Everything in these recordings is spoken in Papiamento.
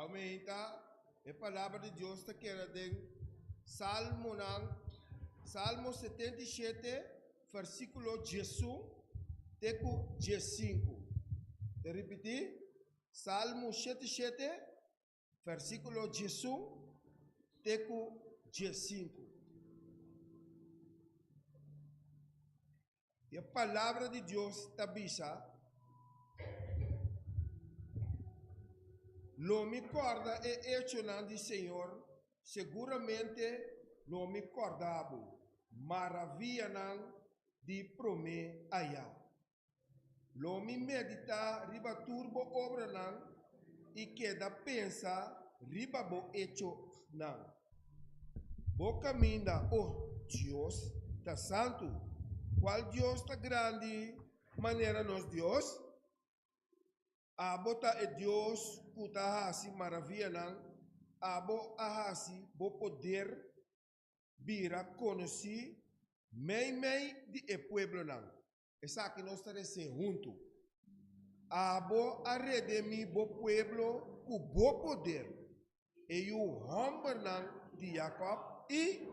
Aumenta e palabra di Dios ta keda den Salmonan, Salmo 77, versíkulo 11 te ku 15. Te ripití, Salmo 77, versíkulo 11 te ku 15. E palabra di Dios ta bisa, Lo mi kòrda e echonan di Señor, seguramente lo mi kòrda bo maravianan di promé ayá. Lo mi meditá riba tur bo obranan i keda pensa riba bo echonan. Bo kaminda, o Dios, ta santu. Kual Dios ta grandi manera nos Dios? Abo ta e Dios ku ta hasi maravianan, abo a hasi bo poder bira konosí meimei di e pueblonan. Esaki nos ta resé huntu. Abo a redemí bo pueblo ku bo poder, e yu hòmbernan di Jakòb, i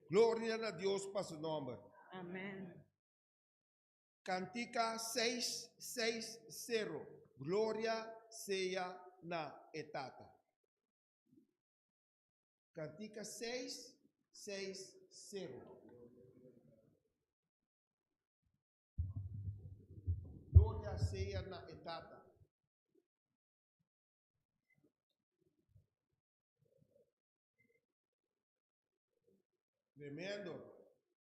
gloria na Dios pa su nòmber. Amen. Kantika seis, seis, sero, Gloria sea na e Tata. Kantika seis, seis, sero. Gloria sea na e Tata. Tremendo.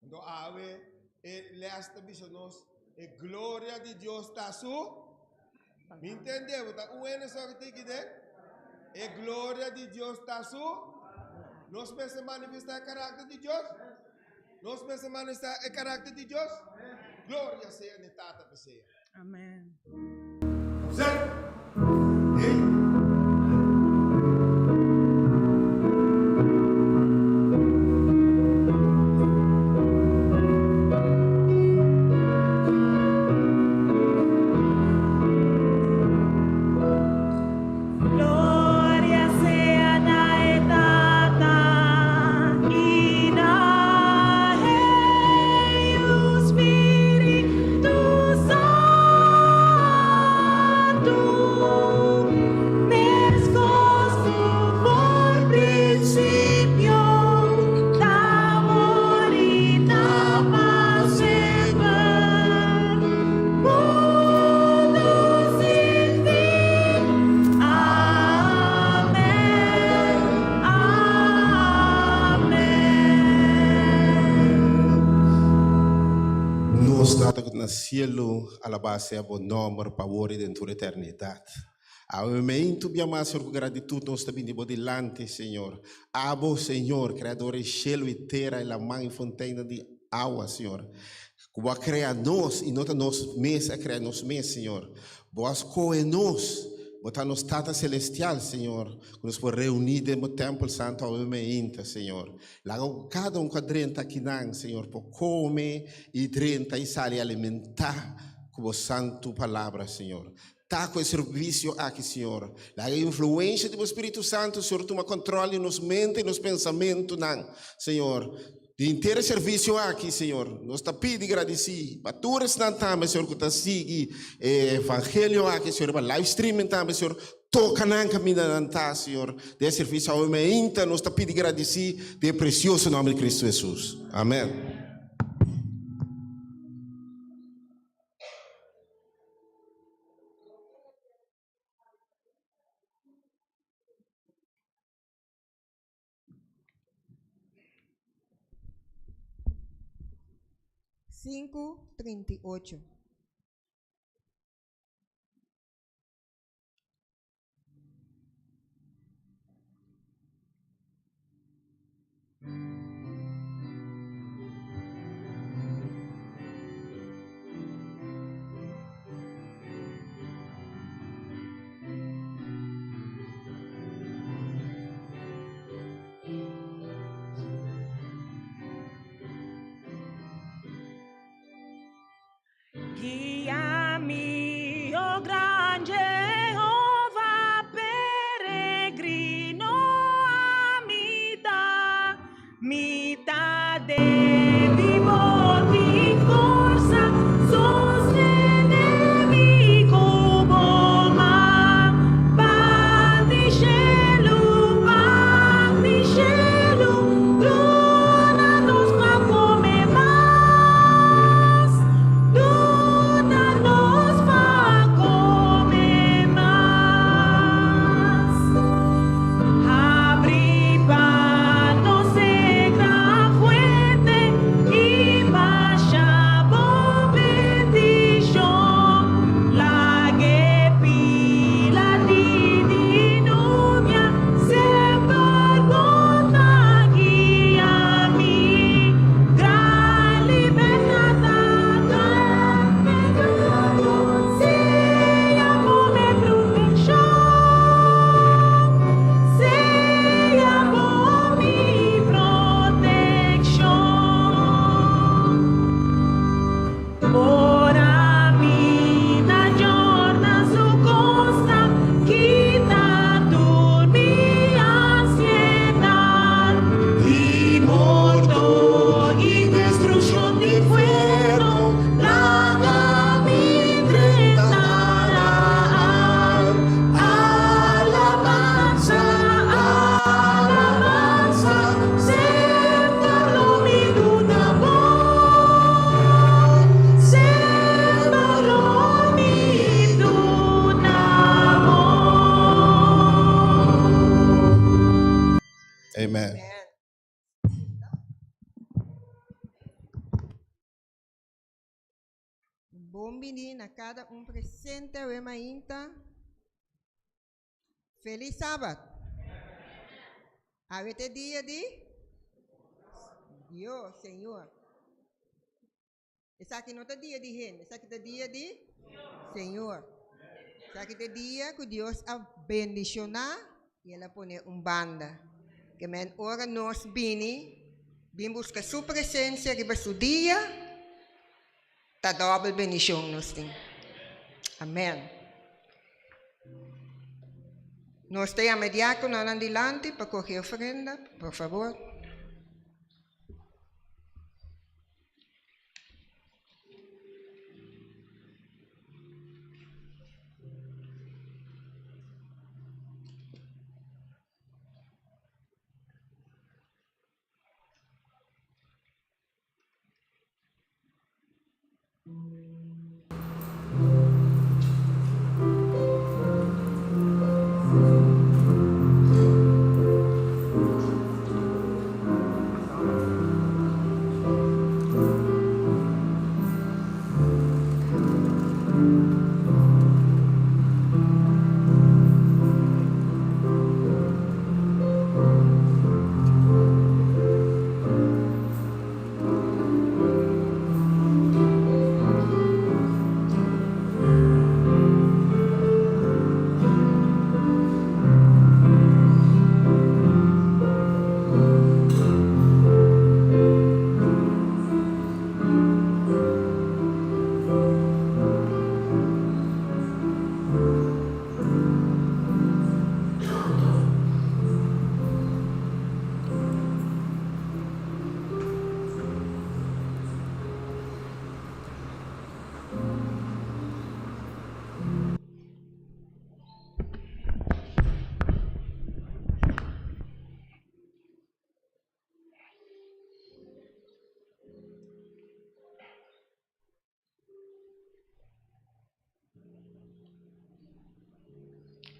Anto awe e les ta bisa nos e gloria di Dios ta su. Mi entende, bo ta un hende so que tiki den. E gloria di Dios ta su. Nos mester manifesta e karakter di Dios. Nos mester manifesta e karakter di Dios. Gloria sea na e Tata pesea. Amen. Zet. Hey. Gloria sea na e Tata i na e Yu Spiritu Santu, meskos ku for prinsipio, ta awor i ta pa semper. Mundu sin fin. Amen. Amen. Nos Tata ku ta na sielu, alabá sea bo nòmber pa awor i den tur eternidat. Awe meintu bia mas, Señor, ku gratitut nos ta bini bo dilanti, Señor. Abo, Señor, Kreador di shelu i tera i laman i fonteinnan di awa, Señor. Ku bo a krea nos i no ta nos mes a krea nos mes, Señor. Bo a skohe nos, bo ta nos Tata Selestial, Señor, ku nos por reuní den bo tèmpel santu awe meinta, Señor. Laga ku kada un ku a drenta akinan, Señor, por kome i drenta i sali alimentá ku bo santu palabra, Señor. Ta ku e servisio aki, Señor. Laga e influensha di bo Spiritu Santu, Señor, tuma kòntròl di nos mente i nos pensamentunan, Señor. Di henter e servisio aki, Señor, nos ta pidi gradisí pa tur esnan tambe, Señor, ku ta sigui e evangelio aki, Señor, riba live streaming tambe, Señor. Toka nan kaminda nan ta, Señor, den e servisio awe meinta. Nos ta pidi gradisí den e presioso nòmber di Kristu Hesus. Amèn. Sinku 38. Guia mi, oh gran Jehova, peregrino. Mi ta debi bo tin forsa, sostene mi ku bo man. Pan di shelu, pan di shelu, duna nos pa kome mas, duna nos pa kome mas. Habri pa nos e gran fuente i basha bo bendishon. Lag'e pila di di nubia semper bo ta guia mi. Gran libertad ta gran pecado sea bo mi proteccion. Sea bo mi proteccion. Ora mi ta Jordan su costa, kita tur mi ansiedad. Di morto i destruccion di infierno, laga mi drenta Canaan. Alabanza, alabanza, semper lo mi duna bo. Semper lo mi duna bo. Amen. Bon bini na kada un presente awe mainta. Felis Sabat. Awe ta dia di Dios, Señor. Esaki no ta dia di hende, esaki ta dia di Señor. Esaki ta dia ku Dios a bendishoná i el a pone un banda. Ke men ora nos bini, bin buska su presensia riba su dia, ta dòbel bendishon nos tin. Amen. Nos ta yama e diakononan dilanti pa kohe ofrenda, por fabor.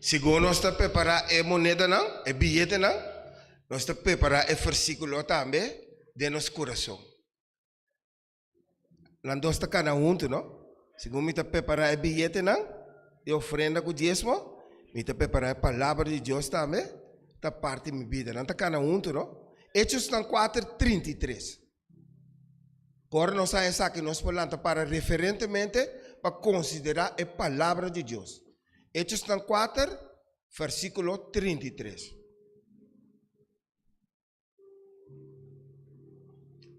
Segun nos ta prepará e monedanan, e biyetenan, nos ta prepará e versíkulo tambe den nos kurason. Nan dos ta kana huntu, no? Segun mi ta prepará e biyetenan di ofrenda ku diesmo, mi ta prepará e palabra di Dios tambe, ta parti mi bida. Nan ta kana huntu, no? Hechosnan kuater, 33. Ora nos haña esaki, nos por lanta para referentemente pa konsiderá e Palabra di Dios. Hechosnan kuater, versíkulo 33.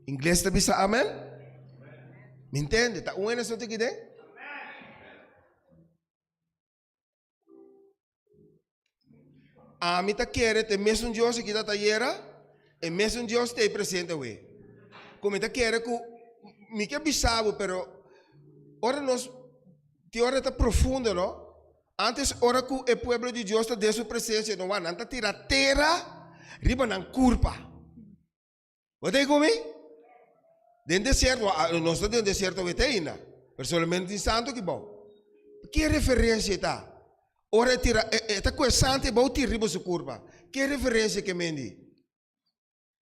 Ingles ta bisa amen? Mi ntende, ta un hende so ta kide? Ami ta kere te mesun Dios aki ta tayera. E mesun Dios ta ei presente awe. Ku mi ta kere ku mi ke bisa bo pero ora nos tin ora ta profundo no. Antes ora ku e pueblo di Dios ta den su presensia no wak nan ta tira tera riba nan kurpa. Bo ta ei ku mi? Den desierto, nos ta den desierto awe te ainda, pero solamente tin santu aki bou. Ke referensia e ta? Ora e tira, e ta ku e santu e bou tira riba su kurpa. Ke referensia ke mendi?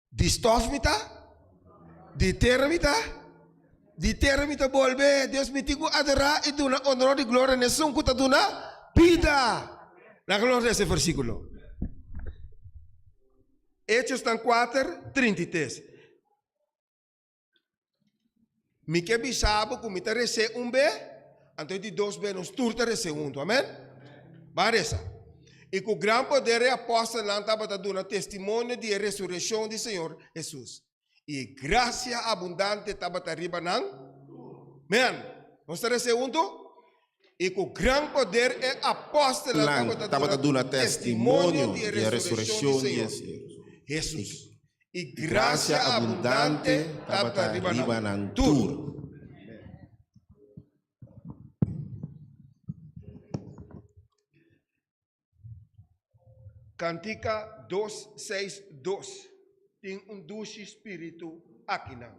Di stof mi ta? Di tera mi ta? Di tera mi ta bolbe. Dios mi tin ku adorá i duna onor i gloria na esun ku ta duna bida. Laga nos lesa e versíkulo. Hechosnan kuater, 33. Mi ke bisa bo ku mi ta res'é un be, anto e di dos be nos tur ta res'é huntu. Amen? Ban resa. I ku gran poder e apòstelnan tabata duna testimonio di e resurekshon di Señor Hesus. I e grasia abundante tabata riba nan. Men, nos ta res'é huntu? I ku gran poder e apòstelnan tabata duna testimonio di e resurekshon di Señor Hesus. I grasia abundante tabata riba nan tur. Kantika 262 Tin un dushi spiritu akinan.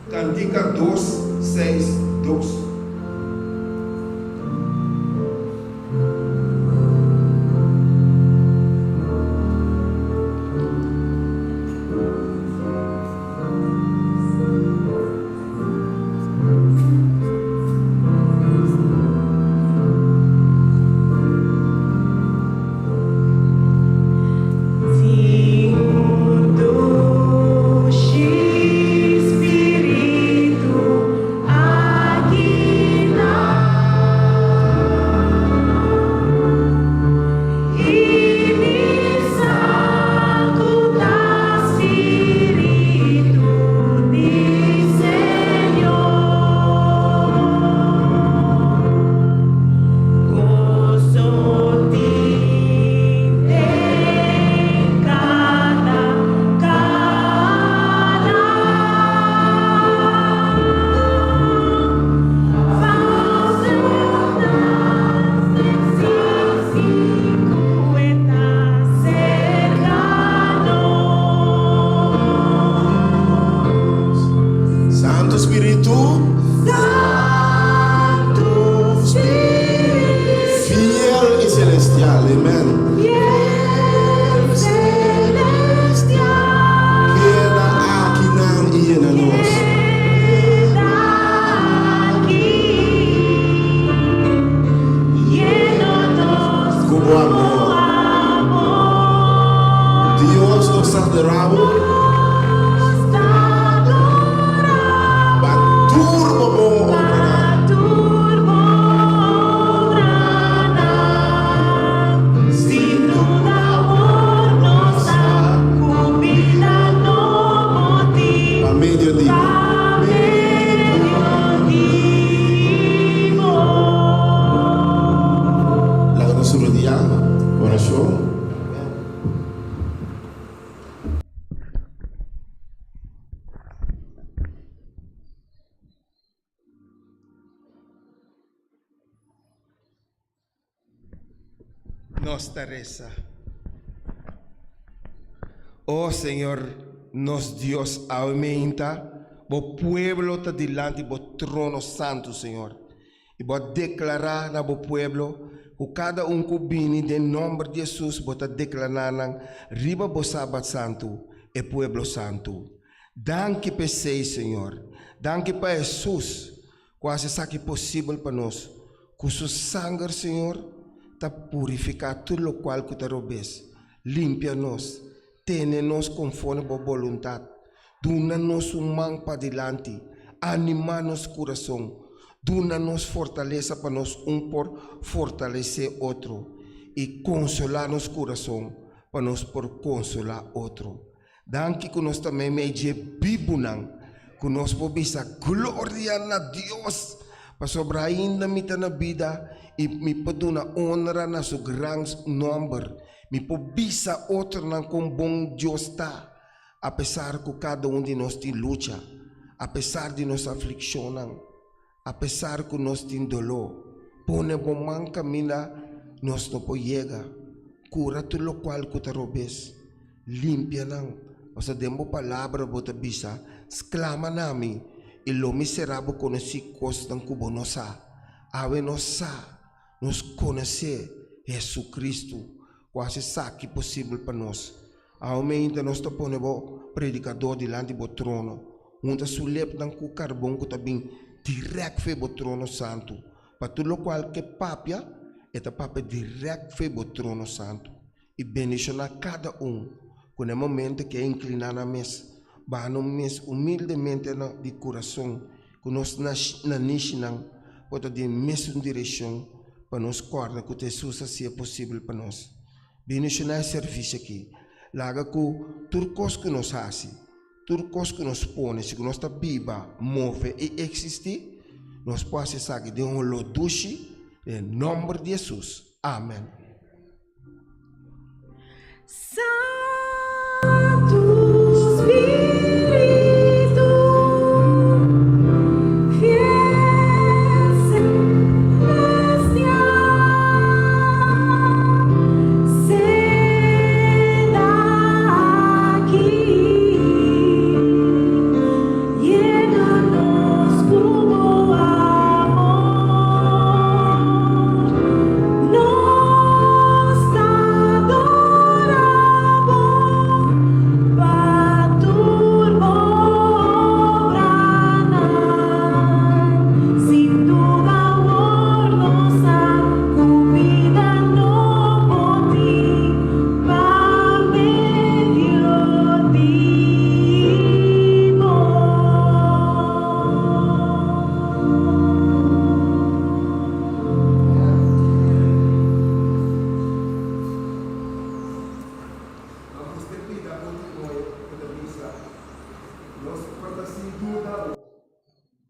Kantika 262. Tin un dushi spiritu akinan I mi sa ku ta spiritu di Señor. Goso tin den kada kara. Santu Spiritu. Santu Spiritu. Fiel i celestial. Amen. Fiel celestial. Keda akinan i yena nos. Keda aki yena nos Ku bo amor. Dios nos ta adorá bo. Nos ta adorá bo. Pa tur bo bon obranan. Pa tur bo obranan. Sin duda awor nos sa ku bida nobo tin. Pa medio di bo. Pa medio di bo. Laga nos rodia orashon. Nos ta resa. O Señor, nos Dios, awe meinta bo pueblo ta dilanti bo trono santu, Señor. I bo a deklará na bo pueblo ku kada un ku bini den nòmber di Hesus bo ta deklará nan riba bo Sabat santu, e pueblo santu. Danki p'esei, Señor. Danki pa Hesus ku hasi esaki posibel pa nos. Ku su sanger, Señor, ta purifiká tur lokual ku ta robes, limpia nos, tene nos konforme bo boluntat, duna nos un man padilanti, animá nos kurason, duna nos fortalesa pa nos un por fortalesé otro, i konsolá nos kurason pa nos por konsolá otro. Danki ku nos ta meimei dje bibunan ku nos por bisa gloria na Dios. Pasobra ainda mi ta na bida i mi por duna onra na su gran nòmber. Mi por bisa otronan kon bon Dios ta, apesar ku kada un di nos tin lucha, apesar di nos aflikshonnan, apesar ku nos tin doló. Pone bo man kaminda nos no por yega. Kura tur lokual ku ta robes. Limpia nan, pasobra den bo palabra bo ta bisa, Sklama na mi, i lo mi sera bo konosí kosnan ku bo no sa. Awe nos sa, nos konosé Hesukristu, ku hasi esaki posibel pa nos. Awe meinta nos ta pone bo predikadó dilanti bo trono, hunta su lepnan ku karbon ku ta bin dirèk fo'i bo trono santu, pa tur lokual ke papia, e ta papia dirèk fo'i bo trono santu. i bendishoná kada un ku na e momento ke a inkliná nan mes, baha nan mes humildemente na di kurason ku nos nanishinan por ta den mesun direkshon pa nos kòrda ku ta Hesus a hasié posibel pa nos. Bendishoná e servisio aki. Laga ku tur kos ku nos hasi, tur kos ku nos pone, si ku nos ta biba, move i eksistí, nos por hasi esaki den un holó dushi den e nòmber di Hesus. Amen. Santu Spiritu, fiel celestial, senda aki, yena nos ku bo amor. Nos ta adora bo pa tur bo obranan. Sin duda awor nos sa ku bida nobo tin pa medio di bo. Ma mester cuida bo di oe cu ta bisa, Nos por ta sin duda bo,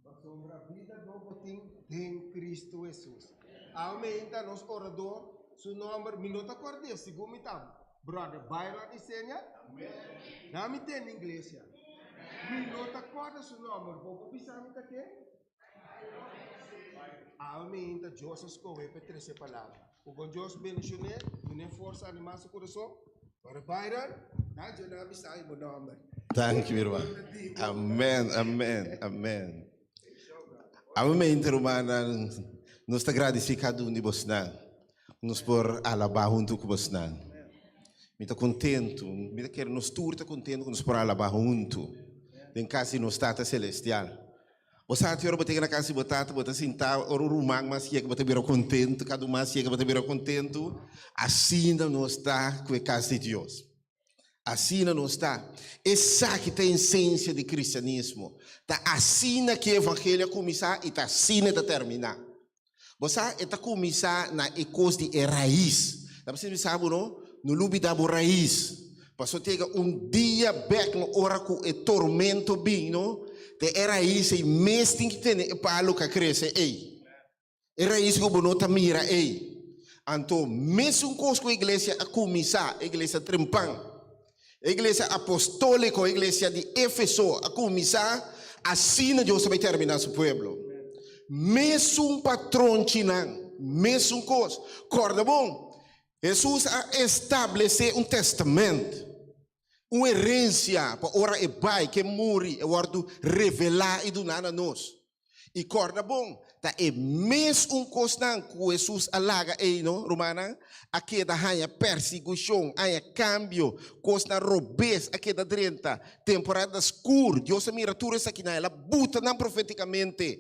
pasobra bida nobo tin den Cristo Jesus. Awe ta nos orador, su nomber mi no ta cord'é, segun mi ta Brother Byron Isenia. Na mi tende iglesia. Mi no ta corda su nomber, bo por bisa mi ta ken? Awe mi ta Dios a skohe pa e trese palabra. Ku bon Dios bendishoné, dun'é forsa, animá su kurason. Brother Byron, na dje nan a bisa bo nòmber. Danki mi ruman. Amen, amen, amen. Awe mente rumannan, nos ta gradisí kada un di bosnan. Nos por alabá huntu ku bosnan. Mi ta kontentu, mi ta kere nos tur ta kontentu ku nos por alabá huntu den kas di nos Tata Selestial. Bo sa ki ora bo ta yega na kas di bo tata, bo ta sinta, ora un ruman mas yega bo ta bira kontentu, kada un mas yega bo ta bira kontentu. Asina nos ta ku e kas di Dios. Asina nos ta. Esaki ta esensia di kristianismo. Ta asina ki e evangelio a kuminsá i ta asina e ta terminá. Bo sa, e ta kuminsá na e kos di e rais. Ta presis bisa bo no, no lubidá bo rais. Pasobra ta yega un dia bèk no ora ku e tormento bin no, ta e rais ei mes tin ki tene e palu ku a krese ei. E rais ku bo no ta mira ei. Anto mesun kos ku e iglesia a kuminsá, e iglesia trempan, e iglesia apostóliko, e iglesia di Éfeso a kuminsá, asina Dios ta bai terminá su pueblo. Mesun patronchinan, mesun kos. Kòrda bon, Hesus a establesé un tèstamènt, un herensia pa ora e bai, ku e muri, e wòrdu revelá i duná na nos. I kòrda bon, ta e mes un kosnan ku Hesus a laga ei, no, rumannan? A keda haña persigushon, haña kambio, kosnan robes a keda drenta, temporada skur. Dios a mira tur esakinan, el a buta nan profétikamente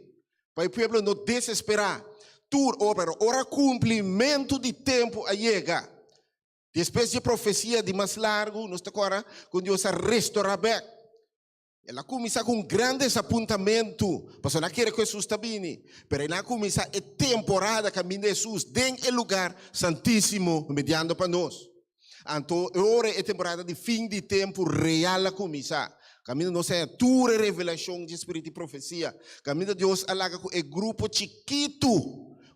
pa e pueblo no desesperá. Tur ora, pero ora kumplimentu di tempu a yega, despues di e profesia di mas largu, nos ta kòrda ku Dios a restorá bèk. El a kuminsá ku un gran desapuntamentu, pasobra nan a kere ku Hesus ta bini. Pero el a kuminsá e temporada kaminda Hesus den e lugar santísimo mediando pa nos. Anto e ora e temporada di fin di tempu real a kuminsá. Kaminda nos haña tur e revelashon dje spiritu di profesia. Kaminda Dios a laga ku e grupo chikitu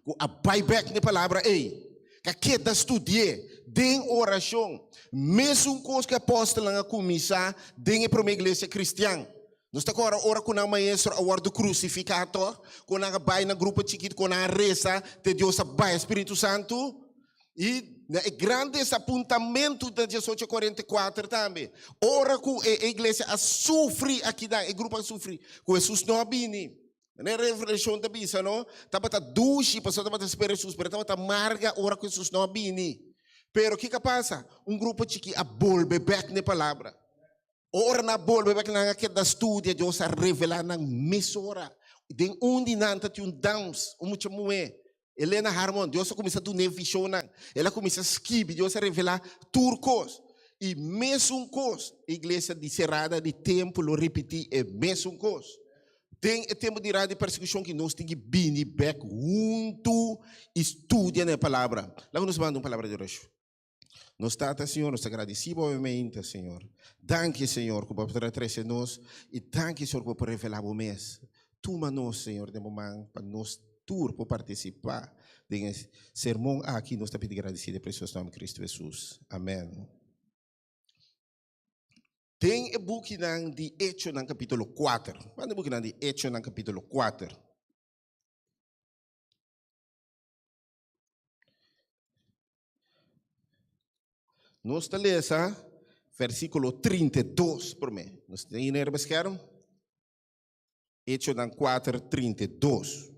ku a bai bèk na e palabra ei, ku a keda studi'é den orashon, mesun kos ku e apòstelnan a kuminsá den e promé iglesia kristian. Nos ta kòrda ora ku nan Maestro a wòrdu krusifiká tòg, ku nan a bai na grupo chikitu, ku nan a resa te Dios a bai e Spiritu Santu. I na e gran desapuntamentu na diesocho kuarenta i kuater tambe, ora ku e iglesia a sufri akinan, e grupo a sufri, ku Hesus no a bini. Manera Revelashon ta bisa no, tabata dushi pasobra tabata spera Hesus, pero tabata marga ora ku Hesus no a bini. Pero kiko a pasa? Un grupo chikí a bolbe bèk na e palabra. Ora nan a bolbe bek nan a keda studia, Dios a revelá nan mesora. Den un di nan ta tin un dams, un mucha muhé, Elena Harmon. Dios a kuminsá dun'é vishonnan. El a kuminsá skibi, Dios a revelá tur kos. I mesun kos, e iglesia di serada di tempu lo ripití e mesun kos. Den e tempu di rada di persekushon ki nos tin ki bini bek huntu i studia na e palabra. Laga nos manda un palabra di orashon. Nos Tata, Señor, nos ta gradisí Bo obviamente, Señor. Danki, Señor, ku Bo a trese nos i danki, Señor, ku Bo por revelá Bo mes. Tuma nos, Señor, den Bo man pa nos tur por partisipá den e sermon aki. Nos ta pidi gradisí den presioso nòmber di Kristu Hesus. Amèn. Den e bukinan di Echonan kapítulo kuater. Manda e bukinan di Echonan kapítulo kuater. Nos ta lesa versíkulo 32 promé. Nos tin e riba skerm? Echonan 4, 32.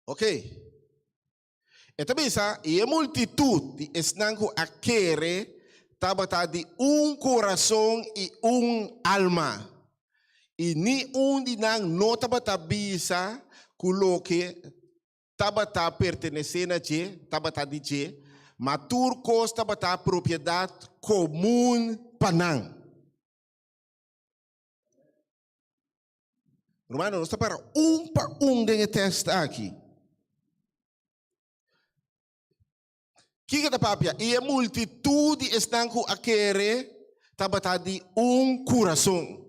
Ok. E ta bisa, I e multitut di esnan ku a kere tabata di un kurason i un alma, i ni un di nan no tabata bisa ku loke tabata pertenesé na dje tabata di dje, ma tur kos tabata propiedat komun pa nan. Hermano, nos ta para un pa un den e test aki. Kiko ta papia? I e multitud di esnan ku a kere tabata di un kurason.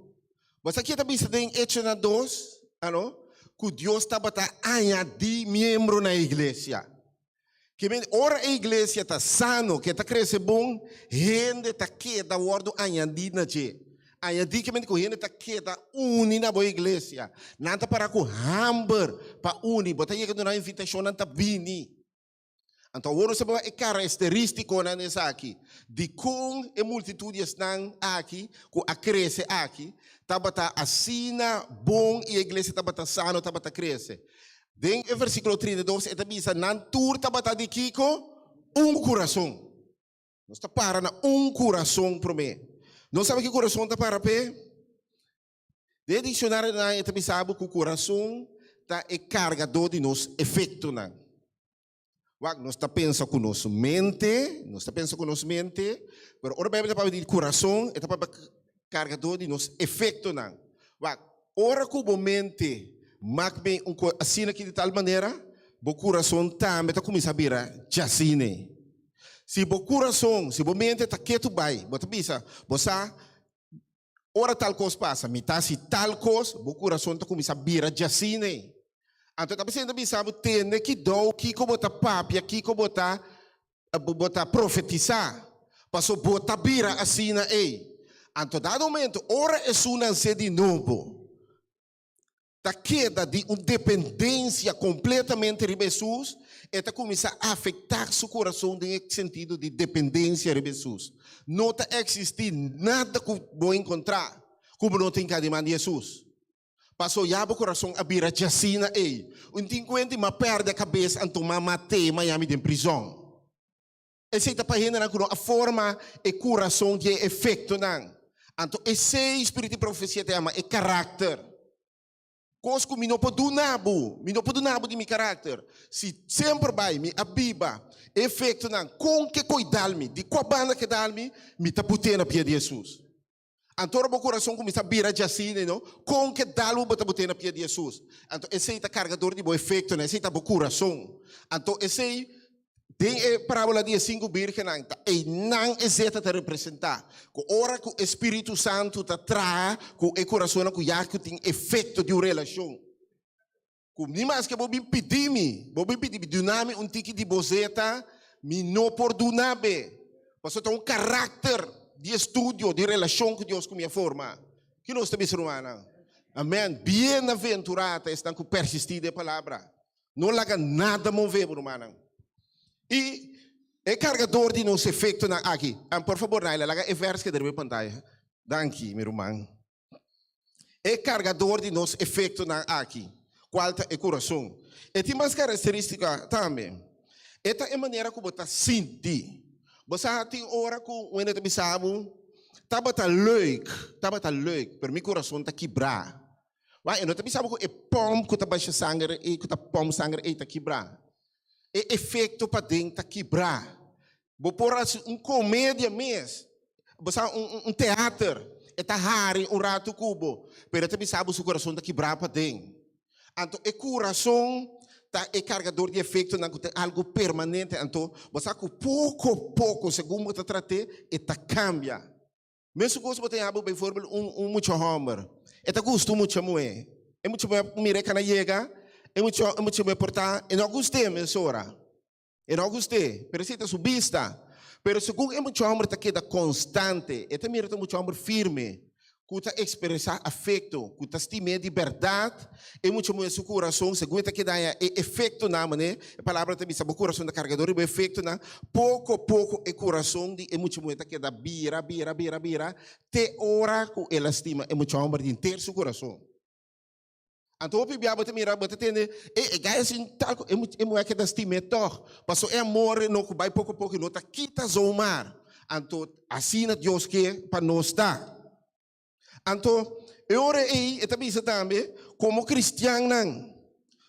Bo sa ke ta bisa den Echonan dos? Ano? Ku Dios tabata añadí miembro na e iglesia. Ke men ora e iglesia ta sano, ke ta krese bon, hende ta keda wòrdu añadí na dje. Añadí ke men ku hende ta keda uni na bo iglesia. Nan ta para ku hamber pa uni. Bo ta yega duna invitashon, nan ta bini. Anto awor nos ta wak e karakterístikonan di esaki. Dikon e multitut di esnan aki ku a krese aki tabata asina bon i e iglesia tabata sano, tabata krese? Den e versíkulo 32 e ta bisa, Nan tur tabata di kiko? Un kurason. Nos ta para na un kurason promé. Nos sabe ki kurason ta para p'e? Den e dikshonario e ta bisa bo ku kurason ta e kargadó di nos efektonan. Wak, nos ta pensa ku nos mente, nos ta pensa ku nos mente, pero ora Beibel ta papia di kurason, e ta papia kargadó di nos efektonan. Wak, ora ku bo mente mak bin un kos asina aki di tal manera, bo kurason tambe ta kuminsá bira djasine. Si bo kurason, si bo mente ta ketu bai, bo ta bisa, bo sa, Ora tal kos pasa, mi ta hasi tal kos, bo kurason ta kuminsá bira djasine. Anto ta presidente bisa bo, tende kidou kiko bo ta papia, kiko bo ta bo ta profetisá, paso bo ta bira asina ei. Anto dado momento, ora esun nanse di nobo, ta keda di un dependensia kompletamente riba Hesus, e ta kuminsá afektá su kurason den e sentido di dependensia riba Hesus. No ta eksistí nada ku bo enkontrá ku bo no tin ka di man di Hesus. Paso ya bo kurason a bira djasina ei. Un tin kuenta i m'a pèrdè kabes anto m'a mat'é Miami den prizòn. Esei ta pa hendenan ku no a forma e kurason di e efektonan. Anto esei spiritu di profesia ta yama e karakter. Kos ku mi no por duna bo, mi no por duna bo di mi karakter. Si semper bai mi a biba e efektonan, kon ke koi dal mi, di kua banda ke dal mi, mi ta put'é na pia di Hesus. Anto ora bo kurason kuminsá bira djasina, no, kon ke dal bo ta bot'é na pia di Hesus? Anto esei ta kargador di bo efektonan, esei ta bo kurason. Anto esei den e parábola di e sinku bírgennan ta einan e zeta ta representá, ku ora ku e Spiritu Santu ta traha ku e kurasonnan ku ya ku tin efekto di un relashon. Ku ni maske bo bin pidi mi, bo bin pidi mi, duna mi un tiki di bo zeta, mi no por duna be. Pasobra ta un karakter di estudio, di relashon ku Dios ku mi a forma. Ki nos ta bisa, rumannan? Amen. Bienaventurá ta esnan ku persistí den e palabra. No laga nada move bo, rumannan. I e kargador di nos efektonan aki. Por fabor, Naila, laga e vèrs keda riba e pantaya. Danki, mi ruman. E kargador di nos efektonan aki, kual ta e kurason. E tin mas karakterístika tambe. E ta e manera ku bo ta sinti. Bo sa tin ora ku un hende ta bisa bo, Tabata leuk, tabata leuk, pero mi kurason ta kibrá. Wak, e no ta bisa bo ku e pòmp ku ta basha sanger ei, ku ta pòmp sanger ei ta kibrá. E efekto paden ta kibrá. Bo por hasi un komedia mes, bo sa un un teater, e ta hari un ratu ku bo, pero e ta bisa bo su kurason ta kibrá paden. Anto e kurason ta e kargador di efektonan ku ta algu permanente, anto bo sa ku poko poko segun bo ta trat'é e ta kambia. Mesun kos bo ta yama bijvoorbeeld un un mucha hòmber, e ta gusta un mucha muhé, e mucha muhé mira e kana yega, e mucha e mucha muhé por ta e no a gust'é mesora. E no gust'é, pero esei ta su bista. Pero segun e mucha hòmber ta keda konstante, e ta mira ta un mucha hòmber firme, ku ta ekspresá afekto, ku ta stim'é di bèrdat, e mucha muhé su kurason, segun e ta keda haña e efektonan, manera e palabra ta bisa, bo kurason ta karga dor di bo efektonan, poko poko e kurason di e mucha muhé ta keda bira, bira, bira, bira, te ora ku el a stima e mucha hòmber di henter su kurason. Anto hopi bia bo ta mira, bo ta tende, e e gai asin tal ku e e muhé keda stim'é tòg, paso e amor no ku bai poko poko i no ta kita zomaar. Anto asina Dios ke pa nos ta. Anto e ora ei e ta bisa tambe, komo kristiannan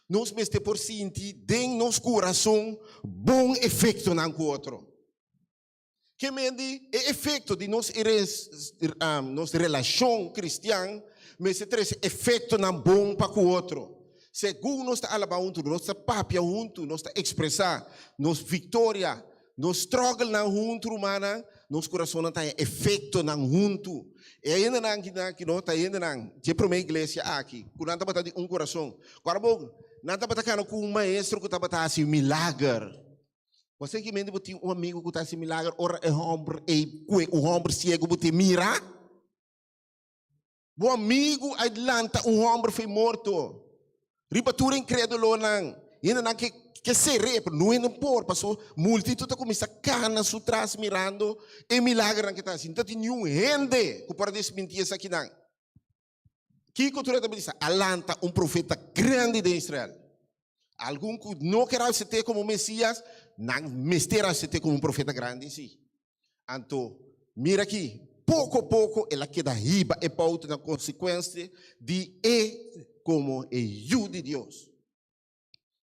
nos mester por sinti den nos kurason bon efektonan ku otro. Ke men di e efekto di nos nos relashon kristian mester trese efektonan bon pa ku otro. Segun nos ta alabá huntu, nos ta papia huntu, nos ta ekspresá nos viktoria, nos struggle-nan huntu, rumannan, nos kurasonnan ta haña efektonan huntu. E hendenan aki no ta hendenan dje promé iglesia aki ku nan tabata di un kurason. Ku ora bo nan tabata kana ku un maestro ku tabata hasi milager. Bo sa ki mente bo tin un amigo ku ta hasi milager ora e hòmber ei kue un hòmber siegu bo tin mira? Bo amigu a lanta un hòmber fo'i morto. Riba tur inkredulonan, hendenan ke ke ser'é, pero no hende por, paso multitut a kuminsá kana su tras mirando e milagernan ke ta hasi. No ta tin niun hende ku por a desmintí esakinan. Kiko tur e ta bisa? A lanta un profeta grandi den Israel. Algun ku no ker asept'é komo Mesías, nan mester asept'é komo un profeta grandi sí. Anto, mira aki, poko poko el a keda hiba e pouta na konsekuensia di e komo e Yu di Dios.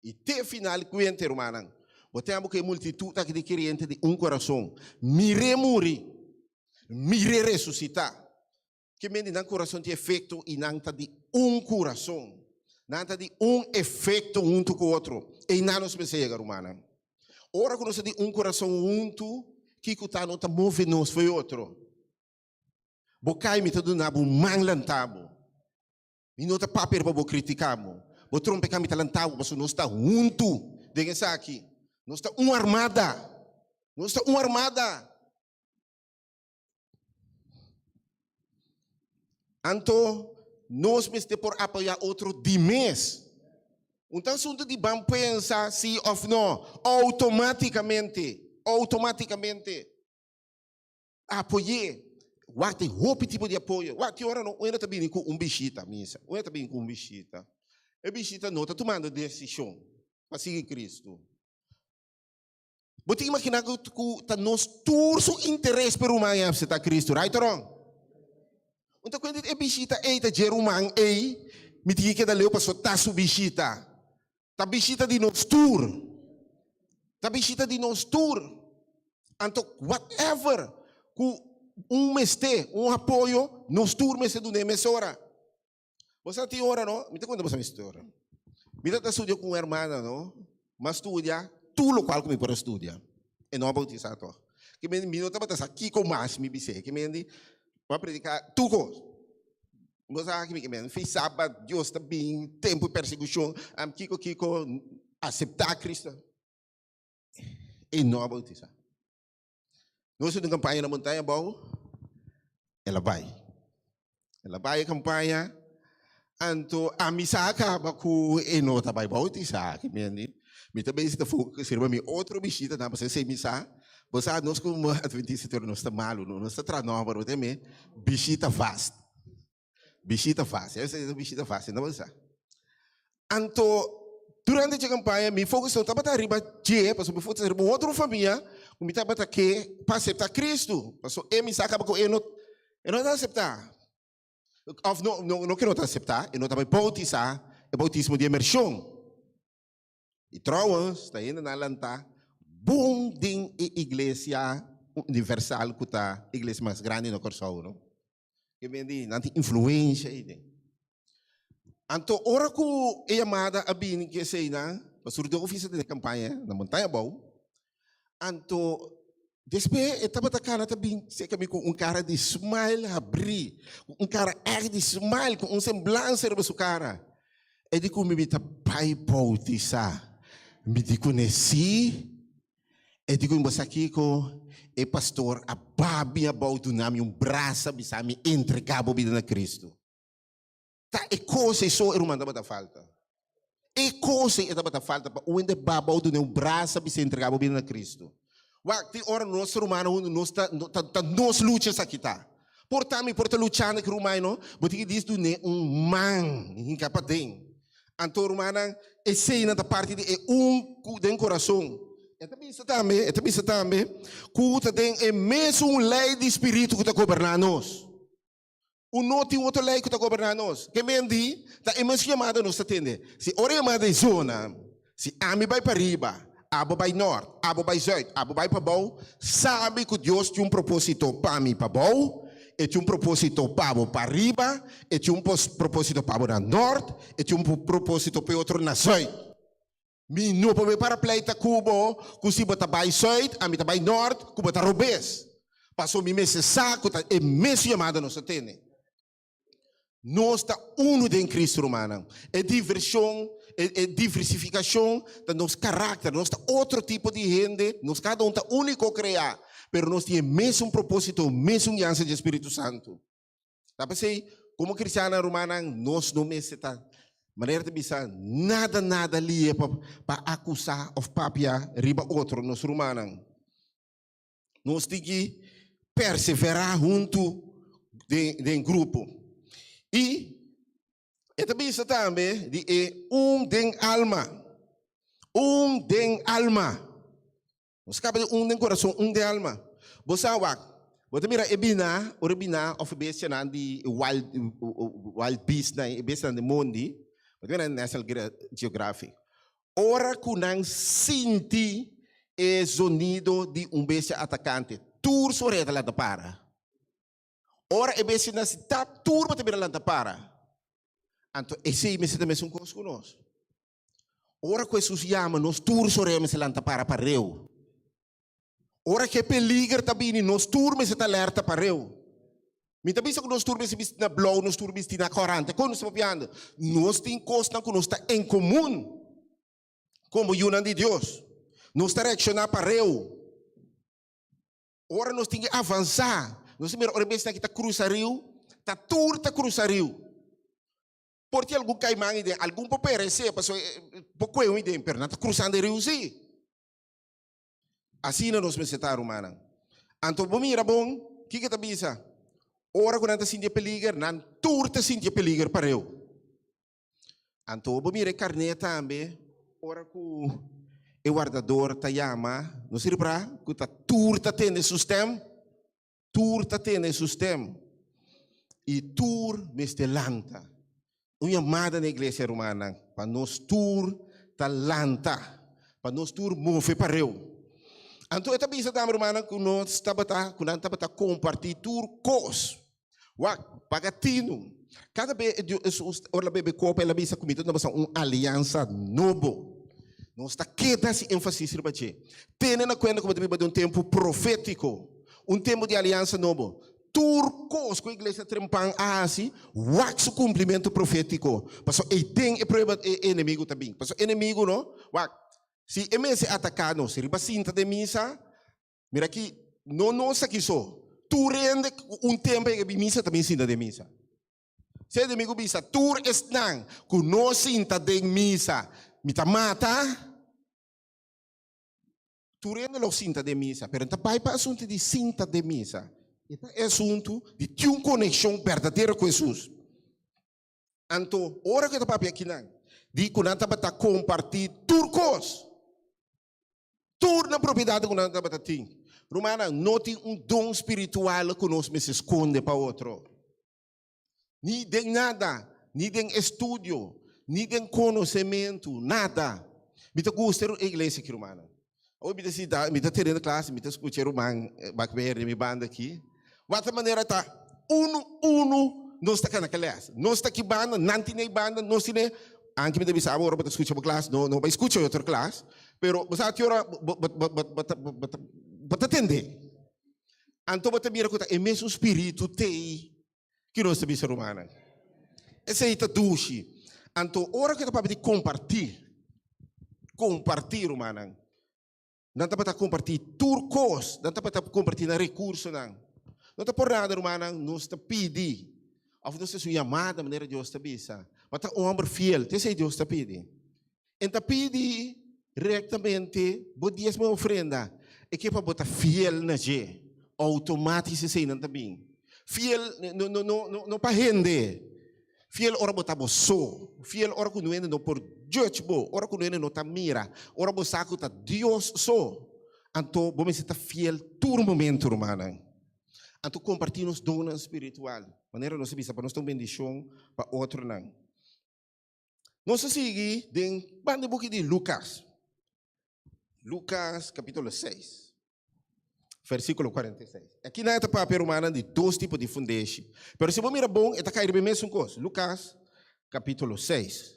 I te final kuente, rumannan, bo ten abo ku e multitut aki di keriente di un kurason, mir'é muri, mir'é resusitá. Ke men di nan kurason tin efekto i nan ta di un kurason. Nan ta di un efekto huntu ku otro. Einan nos mester yega, rumannan. Ora ku nos ta di un kurason huntu, kiko ta no ta move nos fo'i otro. Bo kai, mi ta duna bo un man lanta bo. Mi no ta papia riba bo kritiká bo. Bo trompeká, mi ta lanta bo, pasobra nos ta huntu den esaki. Nos ta un armada. Nos ta un armada. Anto nos mester por apoyá otro di mes. Un ta asuntu di ban pensa si òf no. Outomátikamente, outomátikamente apoy'é. Wak tin hopi tipo di apoyo. Wak tin ora no un hende ta bini ku un bishita misa. Un hende ta bini ku un bishita. E bishita no ta tumando desishon pa sigui Kristu. Bo tin imaginá ku ku ta nos tur su interes pa e ruman ei aseptá Kristu, right or wrong? Un ta kuenta e bishita ei ta dje ruman ei, mi tin ki keda leu pasobra ta su bishita. Ta bishita di nos tur. Ta bishita di nos tur. Anto whatever ku. un mester un apoyo, nos tur mester dun'é mesora. Bo sa tin ora no, mi ta konta boso mi storia. Mi ta studia ku un hermana no, mi a studia tur lokual ku mi por a studia. E no a boutisá tòg. Ke mende mi no tabata sa kiko mas mi bis'é. Ke mende mi a prediká tur kos. Bo sa ki mi ke mende, fi sabat Dios ta bin, tempu di persekushon, kiko kiko, aseptá Kristu. E no a boutisá. Nos a tin kampaña na Montaña Abou, el a bai. El a bai e kampaña, anto ami sa kaba ku e no ta bai boutisá. Ki mende, mi ta besi ta focus riba mi otro bishitanan, pasobra esei mi sa. Bo sa nos komo adventista tur nos ta malu, no? Nos ta traha nòmber, bo ta me bishita vast. Bishita fácil. Esei ta bishita fácil, no bo sa. Anto, durante dje kampaña, mi focus no tabata riba dje, pasobra mi focus riba un otro famia ku mi tabata ke pa aseptá Cristo. Pasobra e mi sa kaba ku e no, e no ta aseptá. Òf no, no, no ke no ta aseptá, e no ta bai boutisá e boutismo di emershon. I trouwens, ta hendenan lantá bon den e iglesia universal ku ta e iglesia mas grandi na Kòrsou, no? Ke men di nan tin influencia ei den. Anto ora ku e yamada a bini ku eseinan, Pastor Dolfi sa tene kampaña na Montaña Abou, anto despues e tabata kana ta bin serka mi ku un kara di smile habrí, ku un kara ègt di smile, ku un semblansa riba su kara. E di ku mi mi ta bai boutisá. Mi di kuné sí. E di ku bo sa kiko? E pastor a babia abou duna mi un brasa bisa mi entrega bo bida na Cristo. Ta e kos ei so e ruman tabata falta. E kos ei e tabata falta pa un hende ba abou duna un brasa bisa entrega bo bida na Cristo. Wak, tin ora nos rumannan huntu nos ta ta nos lucha esaki ta. Por ta mi por ta luchando ku ruman no, bo tin ki dis dun'é un man hinka paden. Anto rumannan, eseinan ta parti di e un ku den kurason. E ta bisa tambe, e ta bisa tambe ku ta den e mesun lei di spiritu ku ta goberná nos. Un no tin otro lei ku ta goberná nos. Ke men di, ta e mesun yamada nos ta tende. Si ora e yamada e zona, si ami bai pariba, abo bai nort, abo bai zuid, abo bai pabou, sabi ku Dios tin un propósito pa mi pabou, e tin un propósito pa bo pariba, e tin un propósito pa bo na nort, e tin un propósito pa e otro na zuid. Mi no por bai para pleita ku bo ku si bo ta bai zuid, ami ta bai nort, ku bo ta robes. Pasobra mi mester sa ku ta e mesun yamada nos ta tene. Nos ta unu den Cristo, rumannan. E diversion, e, e diversificacion ta nos karakter. Nos ta otro tipo di hende, nos kada un ta úniko kreá, pero nos tin e mesun propósito, mesun guiansa dje Spiritu Santu. Ta p'esei, komo kristiannan, rumannan, nos no mester ta, manera ta bisa, nada nada lie pa pa akusá òf papia riba otro, nos rumannan. Nos tin ki perseverá huntu den den grupo. I e ta bisa tambe di e un den alma. Un den alma. Nos kaba di un den kurason, un den alma. Bo sa wak, bo ta mira e biná, ora e biná òf e bestianan di wild wild beastnan, e bestianan di mondi, bo ta mira na National Geographic. Ora ku nan sinti e zonido di un bestia atakante, tur su orea ta lanta para. Ora e bestia nasi tap, tur bo ta bira lanta para. Anto esei mester ta mesun kos ku nos. Ora ku Hesus yama nos, tur su orea mester lanta para pareu. Ora ku e peliger ta bini, nos tur mester ta alerta pareu. Mi ta bisa ku nos tur mester bisti na blou, nos tur bisti na korante. Kon nos ta papiando? Nos tin kosnan ku nos ta en komun komo yunan di Dios. Nos ta reakshoná pareu. Ora nos tin ke avansá, nos ta mira ora e bestia aki ta krusa riu, ta tur ta krusa riu. Por tin algun kaiman ei den, algun por peresé pasobra por kue un ei den, pero nan ta krusando e riu sí. Asina nos mester ta, rumannan. Anto bo mira bon, kiko e ta bisa? Ora ku nan ta sinti e peliger, nan tur ta sinti e peliger pareu. Anto bo mira e karné tambe, ora ku e wardador ta yama, nos ripara ku ta tur ta tende su stèm, Tur ta tene su stem i tur mester lanta. Un yamada na iglesia, rumannan, pa nos tur ta lanta, pa nos tur move pareu. Anto e ta bisa tambe, rumannan, ku nos tabata, ku nan tabata kompartí tur kos. Wak, paga tinu. Kada be e Dios Hesus ora el a bebe kopa, el a bisa ku mi ta duna boso un aliansa nobo. Nos ta keda hasi énfasis riba dje. Tene na kuenta ku bo ta biba den un tempu profétiko, un tempu di aliansa nobo. Tur kos ku e iglesia trempan a hasi, wak su kumplimentu profétiko. Pasobra ei den e prueba e enemigu ta bin. Pasobra enemigu no, wak, si e mester ataká nos riba sinta den misa, Mira aki, no nos aki so, tur hende ku un tempu a bin misa ta bin sinta den misa. Si e enemigu bisa, tur esnan ku no sinta den misa, mi ta mata, tur hende lo sinta den misa, pero no ta bai pa asuntu di sinta den misa, e ta e asuntu di tin un konekshon berdadero ku Hesus. Anto, ora ku e ta papia akinan, di ku nan tabata kompartí tur kos. Tur nan propiedatnan ku nan tabata tin. Rumannan, no tin un don spiritual ku nos mester skonde pa otro. Ni den nada, ni den estudio, ni den konosementu, nada. Mi ta gusta e iglesia aki, rumannan. Awe mi ta sinta, mi ta tene na klas, mi ta skucha e ruman bak berde mi banda aki. Wak ta manera ta unu unu nos ta kana kles. Nos ta ki banda, nan tin ei banda, nos tin ei. Anke mi ta bisa bo ora bo ta skucha bo klas, no no bai skucha e otro klas, pero bo sa ki ora bo bo bo bo ta bo ta bo ta tende. Anto bo ta mira ku ta e mesun spiritu t'ei ki nos ta bisa rumannan. Esei ta dushi. Anto ora ku ta papia di kompartí, kompartí rumannan. Nan tabata kompartí tur kos, nan tabata kompartí nan rekursonan. No ta por nada, rumannan, nos ta pidi, òf nos ta hasi un yamada, manera Dios ta bisa, pa ta un hòmber fiel. Ta esei Dios ta pidi. E ta pidi rektamente bo diesmo i ofrenda. E ke pa bo ta fiel na dje. Outomátis eseinan ta bin. Fiel no no no no pa hende. Fiel ora bo ta bo so, fiel ora ku nuende no por judge bo, ora ku nuende no ta mira, ora bo sa ku ta Dios so, anto bo mester ta fiel tur momento, rumannan. Anto kompartí nos donnan spiritual, manera nos a bisa, pa nos ta un bendishon pa otronan. Nos a sigui den banda buki di Lukas. Lukas kapítulo 6, versíkulo 46. Aki nan e ta papia, rumannan, di dos tipo di fundeshi. Pero si bo mira bon, e ta kai riba e mesun kos. Lukas kapítulo 6.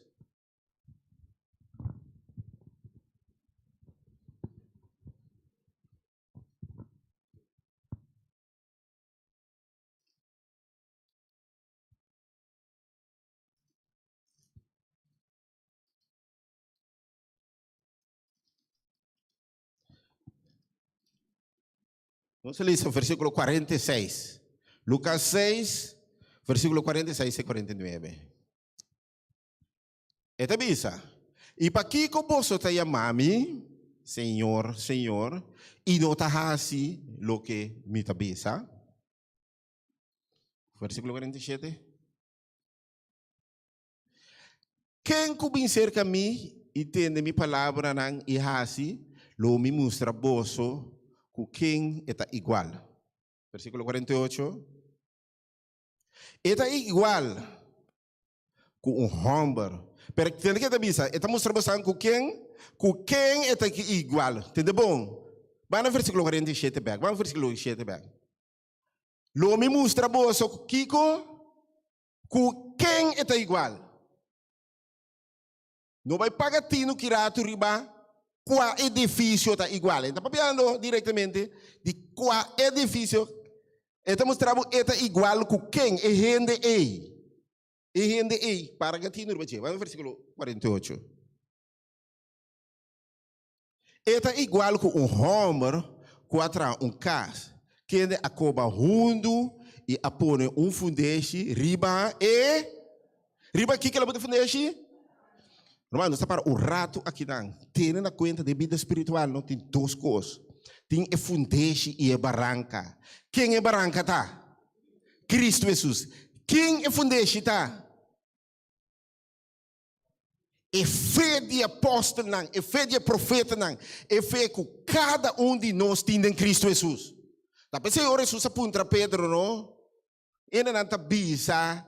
Nos a lesa versíkulo 46. Lucas 6, versíkulo 46 i 49. E ta bisa, I pakiko boso ta yama mi, Señor, Señor, i no ta hasi loke mi ta bisa? Versíkulo 47. Ken ku bin serka mi i tende mi palabranan i hasi, lo mi mustra boso ku ken e ta igual. Versíkulo 48. E ta igual ku un hòmber. Pero tende ke e ta bisa, e ta mustra bosan ku ken, ku ken e ta igual. Tende bon. Ban na versíkulo 47 bèk. Ban na versíkulo 7 bèk. Lo mi mustra boso ku kiko? Ku ken e ta igual? No bai paga tinu ki ratu riba kua edifisio ta igual. E ta papiando direktamente di kua edifisio. E ta mustra bo e ta igual ku ken, e hende ei. E hende ei. Para tinu riba dje. Bai na versíkulo 48. E ta igual ku un hòmber ku a traha un kas, kende a koba hundu i a pone un fundeshi riba e. Riba kiko el a pone fundeshi? Ruman, nos ta para un ratu akinan. Tene na kuenta den bida spiritual no tin dos kos. Tin e fundeshi i e baranka. Ken e baranka ta? Kristu Hesus. Ken e fundeshi ta? E fe di e apòstelnan, e fe di e profetanan, e fe ku kada un di nos tin den Kristu Hesus. Ta p'esei ora Hesus a puntra Pedro, no, Hendenan ta bisa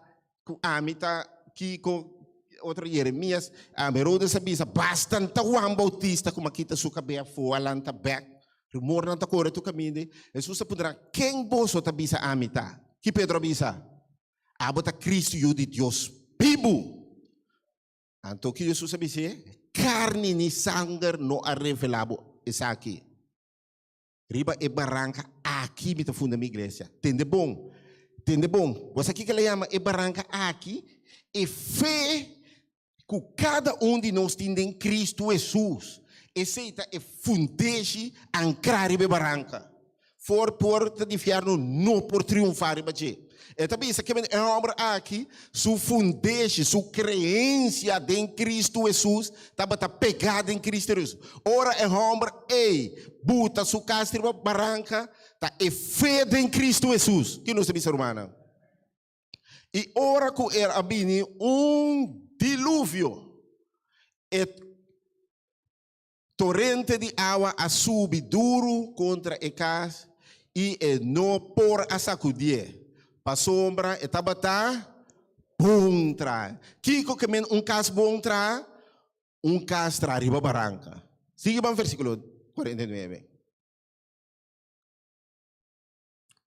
ku ami ta kiko, otro Yeremias, Herodes a bisa, Basta ta Juan Bautista ku mi a kita su kabes afó, a lanta bèk. Rumornan ta kore tur kaminda. Hesus a puntra, Ken boso ta bisa ami ta? Ki Pedro a bisa? Abo ta Cristo, Yu di Dios bibu. Anto ki Hesus a bis'é? Karni ni sanger no a revelá bo esaki. Riba e baranka aki mi ta funda mi iglesia. Tende bon, tende bon. Bo sa kiko el a yama e baranka aki? E fe ku kada un di nos tin den Kristu Hesus. Esei ta e fundeshi ankrá riba e baranka. For porta di fièrnu no por triunfá riba dje. E ta bisa ke e hòmber aki su fundeshi, su kreensia den Kristu Hesus tabata pegá den Kristu Hesus. Ora e hòmber ei buta su kas riba baranka, ta e fe den Kristu Hesus. Ki nos ta bisa rumannan? I ora ku el a bini un diluvio, e Torente di awa a subi duru kontra e kas i e no por a sakudié, pasobra e tabata bon traha. Kiko ke men un kas bon traha? Un kas traha riba baranka. Sigui ban versíkulo 49.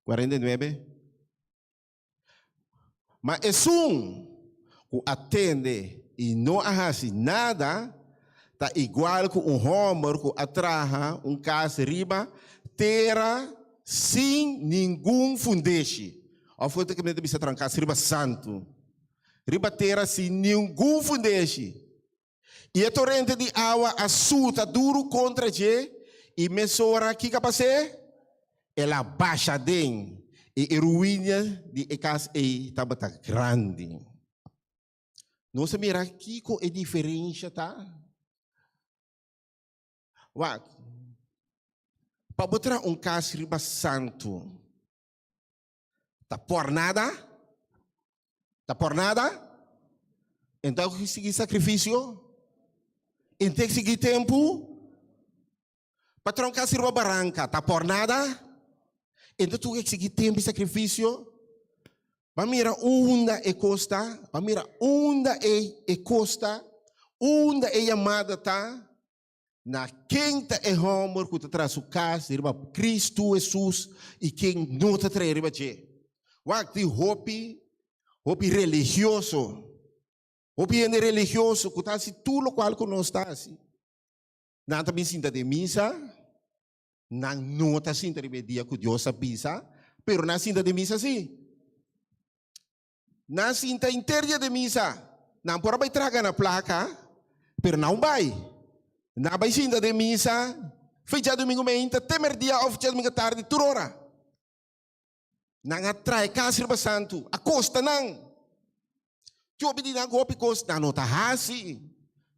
49. Ma esun ku a tende i no a hasi nada ta igual ku un hòmber ku a traha un kas riba tera sin ningun fundeshi. Òf ku ta bisa traha un kas riba santu, riba tera sin ningun fundeshi. I e torente di awa a suta duru kontra dje, i mesora kiko a pas'é? El a basha den, i e ruinia di e kas ei tabata grandi. Nos a mira kiko e diferensha ta? Wak, pa bo traha un kas riba santu, Ta por nada? Ta por nada? Enton ku sigui sakrifisio? Ente sigui tempu? Patron kasi riba baranka, ta por nada? Ente tu sigui tempu i sakrifisio? Ba mira unda e kos ta, ba mira unda e e kos ta, unda e yamada ta. Na ken ta e hòmber ku ta traha su kas riba Kristu Hesus i ken no ta traha riba dje? Wak, tin hopi, hopi religioso, hopi hende religioso ku ta hasi tur lokual ku nos ta hasi. Nan ta bin sinta den misa, nan no ta sinta riba e dia ku Dios a bisa, pero nan sinta den misa sí. Nan sinta henter dia den misa. Nan por a bai traga na plaka, pero nan bai. Nan bai sinta den misa fe djadumingu meinta te merdia of djadumingu tardi tur ora. Nan a trae kas riba santu, a kosta nan. Tin hopi di nan ku hopi kos nan no ta hasi.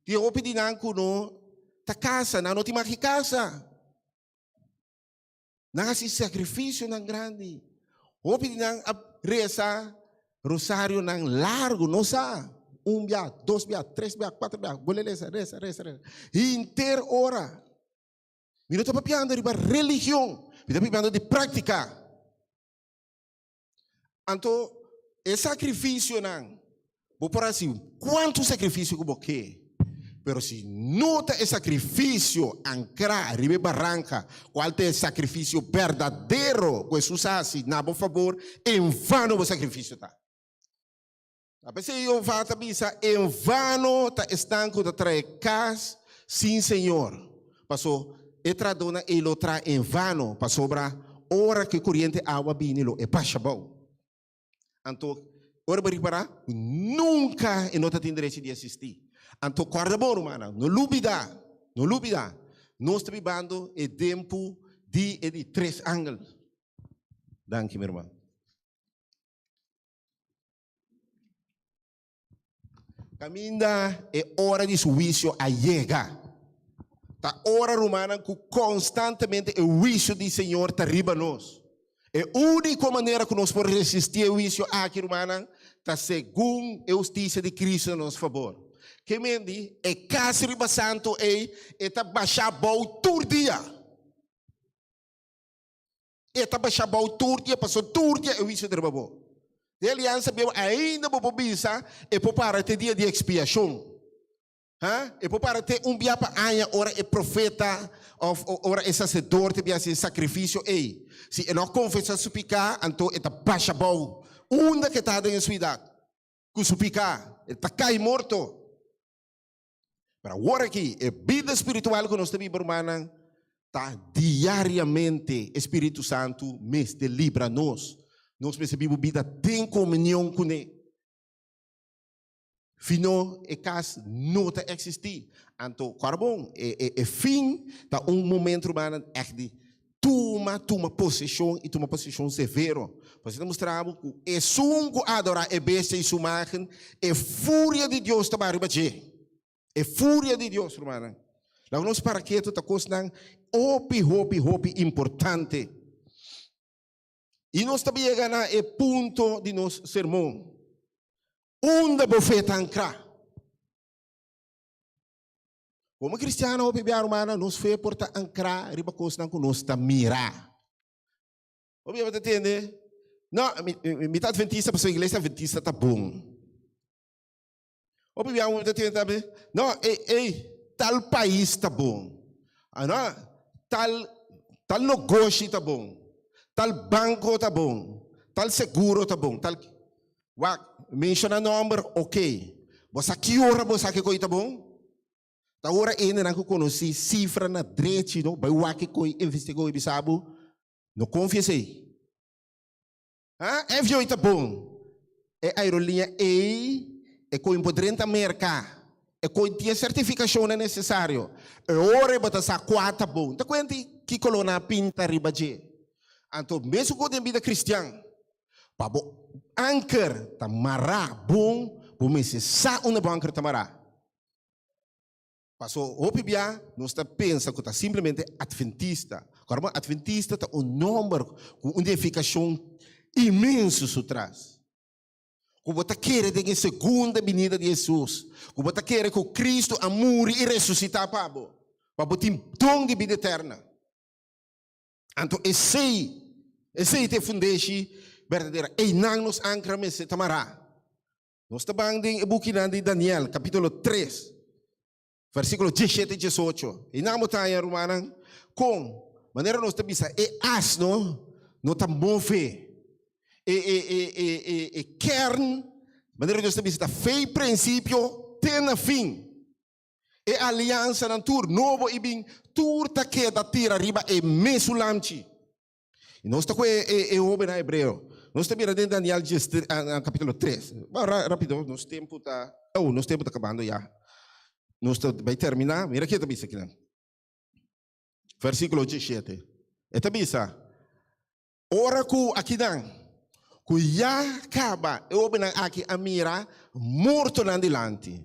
Tin hopi di nan ku no ta kasa, nan no tin maki kasa. Nan hasi sakrifisionan grandi. Hopi di nan a resa rosarionan largu, no sa, un bia, dos bia, tres bia, kuater bia, bolbe resa, resa, resa, resa, henter ora. Mi no ta papiando riba religion, mi ta papiando di práktika. Anto e sakrifisionan, bo por hasi kuantu sakrifisio ku bo ke, pero si no ta e sakrifisio ankrá riba e baranka, kual ta e sakrifisio berdadero ku Hesus a hasi na bo fabor, en vano bo sakrifisio ta. Ta p'esei Jehová ta bisa, En vano ta esnan ku ta traha e kas sin Señor. Paso, e trahadónan ei lo traha en vano, pasobra ora ku e koriente awa bini lo e basha abou. Anto, ora bo ripará, nunka e no ta tin derecho di asistí. Anto, kòrda bon, rumannan, no lubidá, no lubidá, nos ta bibando e tempu di e di tres angel. Danki, mi ruman. Kaminda e ora di su huisio a yega. Ta ora, rumannan, ku konstantemente e huisio di Señor ta riba nos. E úniko manera ku nos por resistí e huisio aki, rumannan, ta segun e hustisia di Cristo na nos fabor. Ke men di, e kas riba santu ei, e ta bashá bou tur dia. E ta basha bou tur dia, pasobra tur dia e huisio ta riba bo. Den Aliansa Bieu ainda bo por bisa e por para te dia di ekspiashon. Ha? E por para te un bia pa aña ora e profeta of ora e sacerdote bia hasi e sacrificio ei. Si e no confesa su pica, anto e ta basha bou. Unda ke ta den e suidat ku su pica, e ta kai morto. Pero awor aki, e bida spiritual ku nos ta biba, rumannan, ta diariamente e Spiritu Santu mester libra nos. Nos mester biba un bida den komunion kuné. Fino e kas no ta eksistí. Anto, kòrda bon, e, e, e fin ta un momento, rumannan, ègt di tuma, tuma poseshon i tuma poseshon severo. Pasobra ta mustra bo ku esun ku adorá e bestia i su imágen, e furia di Dios ta baha riba dje. E furia di Dios, rumannan. Laga nos para ketu ta kosnan hopi, hopi, hopi importante. I nos ta yega na e punto di nos sermon. Unda bo fe ta ankrá? Komo kristiano hopi bia rumannan, nos fe por ta ankrá riba kosnan ku nos ta mira. Hopi bia bo ta tende, No, mi, mi ta adventista pasobra iglesia adventista ta bon. Hopi bia bo ta tende tambe, No, ei, ei, tal pais ta bon. Ah, no, tal, tal nogoshi ta bon. Tal banko ta bon. Tal seguro ta bon. Tal. Wak, menshoná nòmber, ok. Bo sa ki ora bo sa ke koi ta bon? Ta ora hendenan ku konosí sifra na drechi no bai wak e koi, investigó i bisa bo, no konfia esei. Ha? Avion ta bon. E aeroliña ei, e koi por drenta Merka. E koi tin e sertifikashonnan nesesario. E ora ei bo ta sa kua ta bon. Ta kuenti ki koló nan a pinta riba dje. Anto mesun ku den bida kristian, Pa bo anker ta mará bon, bo mester sa unda bo anker ta mará. Paso hopi bia nos ta pensa ku ta simplemente atventista. Kòrda bo, atventista ta un nòmber ku un identifikashon inmenso su tras. Ku bo ta kere den e segunda binida di Hesus, ku bo ta kere ku Kristu a muri i resusitá pa bo, pa bo tin don di bida eterna. Anto esei, esei ta e fundeshi berdadero. Einan nos ankra mester ta mará. Nos ta ban den e bukinan di Daniel, kapítulo tres, versíkulo diesshete i diesocho. Einan bo ta haña, rumannan, kon manera nos ta bisa e asno no ta move. E, e, e, e, e, e kern, manera nos ta bisa, ta fei prinsipio te na fin. E aliansanan tur, nobo i bin, tur ta keda tira riba e mesun lamchi. I nos ta ku e, e, e hóbennan hebreo. Nos ta mira den Daniel dies, kapítulo tres. Bon, ra, rápido, nos tempu ta, oh, nos tempu ta kabando ya. Nos ta bai terminá. Mira ke ta bisa akinan. Versíkulo diesshete. E ta bisa, Ora ku akinan, ku ya kaba e hóbennan aki a mira mortonan dilanti.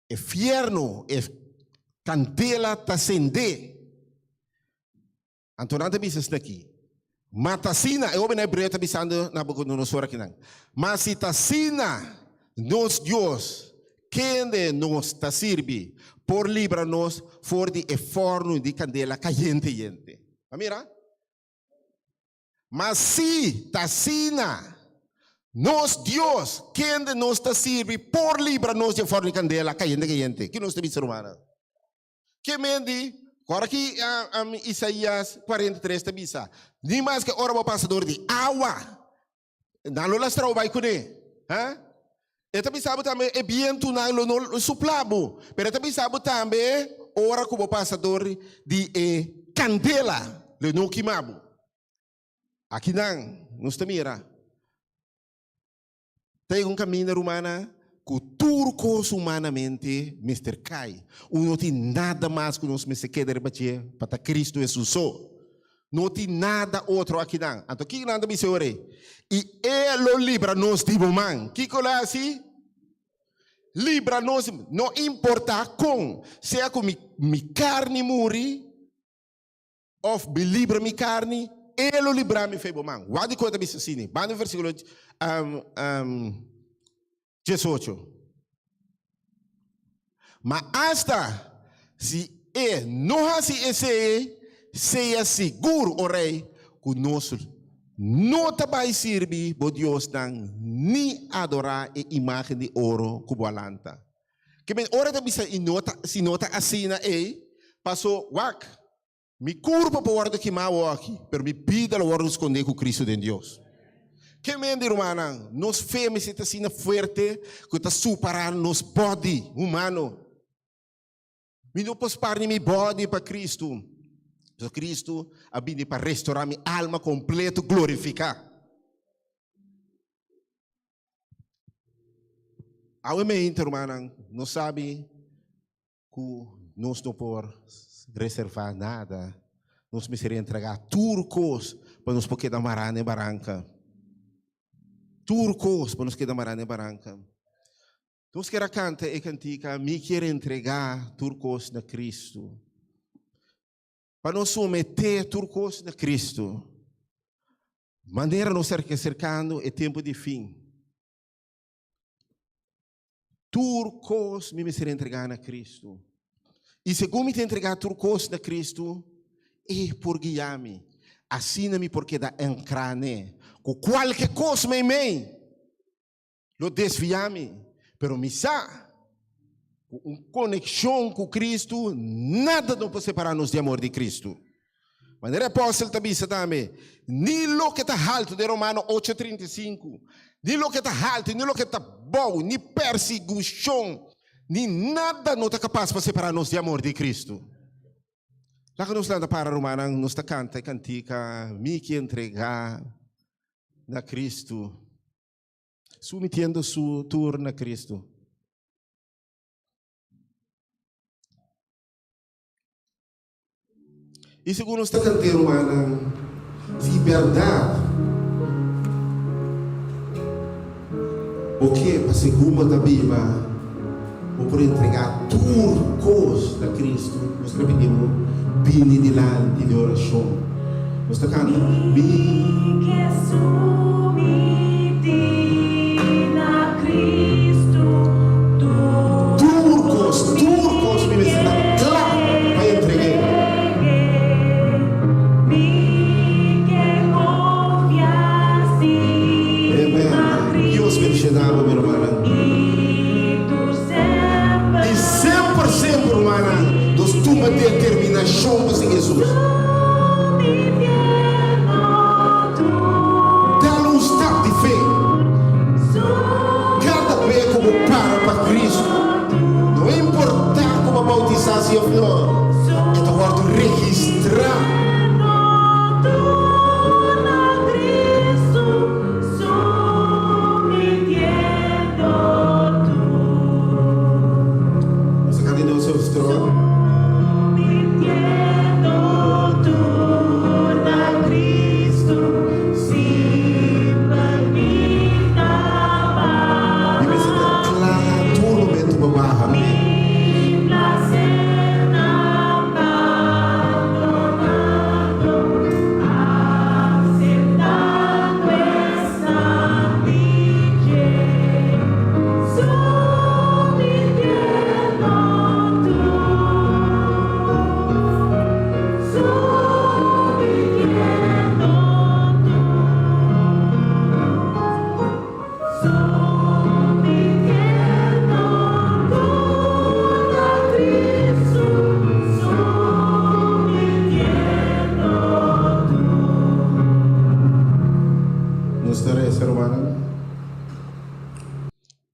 E fierno, e kandela ta sendé. Anto nan ta bisa esaki, Ma ta asina, e hóbennan hebreo ta bisando Nabucodonosor akinan, ma si ta asina nos Dios, kende nos ta sirbi, por libra nos for di e fòrnu di kandela kayente yente. A mira? Ma si ta asina, nos Dios, kende nos ta sirbi, por libra nos di e fòrnu di kandela kayente kayente. Ki nos ta bisa, rumannan? Ke men di, ora ki Isaías 43 ta bisa, Ni maske ora bo pasa dor di awa, nan lo lastra bo bai kuné. Ha? E ta bisa bo tambe e bientunan lo no supla bo, pero e ta bisa bo tambe ora ku bo pasa dor di e kandela lo no kima bo. Akinan nos ta mira ta yega un kaminda rumannan ku tur kos humanamente mester kai. Un no tin nada mas ku nos mester keda riba dje pa ta Kristu Hesus so. No tin nada otro akinan. Anto kiko nan ta bisa e ora ei? I e lo libra nos di bo man. Kiko lo hasi? Libra nos, no importa kon, sea ku mi mi karni muri òf mi libra mi karni, e lo libra mi for bo man. Wak dikon e ta bisa asina? Banda versíkulo diesocho. Ma asta si e no hasi esei, sea sigur, o rei, ku nos no ta bai sirbi bo diosnan ni adorá e imágen di oro ku bo a lanta. Ke men ora ta bisa i no ta, si no ta asina ei, paso wak, mi kurpa por wòrdu kimá awoki, pero mi bida lo wòrdu skondé ku Kristu den Dios. Ke men di rumannan, nos fe mester ta asina fuerte ku ta supará nos bòdi humano. Mi no por spar ni mi bòdi pa Kristu, pasobra Kristu a bini pa restorá mi alma kompleto glorifiká. Awe mente, rumannan, nos sabi ku nos no por reservá nada. Nos mester entregá tur kos pa nos por keda mará na e baranka. Tur kos pa nos keda mará na e baranka. Nos kier a kanta e kantika Mi kier entregá tur kos na Kristu. Pa nos someté tur kos na Kristu. Manera nos ta aserkando e tempu di fin. Tur kos mi mester entregá na Kristu. I segun mi ta entregá tur kos na Kristu, E por guia mi. Asina mi por keda ankrá n'e. Ku kualke kos meimei lo desviá mi, pero mi sa ku un konekshon ku Kristu nada no por separá nos di amor di Kristu. Manera e apòstel ta bisa tambe, Ni loke ta haltu, den Romano ocho 35, ni loke ta haltu, ni loke ta bou, ni persigushon, ni nada no ta kapas pa separá nos di amor di Kristu. Laga nos lanta para, rumannan, nos ta kanta e kantika, Mi ke entregá na Kristu. Sumitiendo su tur na Kristu. I segun nos ta kant'é, rumannan, si bèrdat bo ke pa segun bo ta biba, bo por entregá tur kos na Kristu, nos ta pidi bo bini dilanti den orashon. Nos ta kanta, Mi. Mi ke sumití na Kristu tur. Tur kos, tur kos mi mester ta kla pa entreg'é. Amen. Dios bendiciona bo, mi rumannan. I semper, semper, rumannan, nos tuma determinacion pa sigui Jesus. Dal un stap di fe. Kada be ku bo para pa Kristu, no importá ku bo a boutisá si òf no, e ta wòrdu registrá. Nos a kanta e dos strofa. Mi mester ta kla tur momento pa baha p'e. Nos ta reza, rumannan.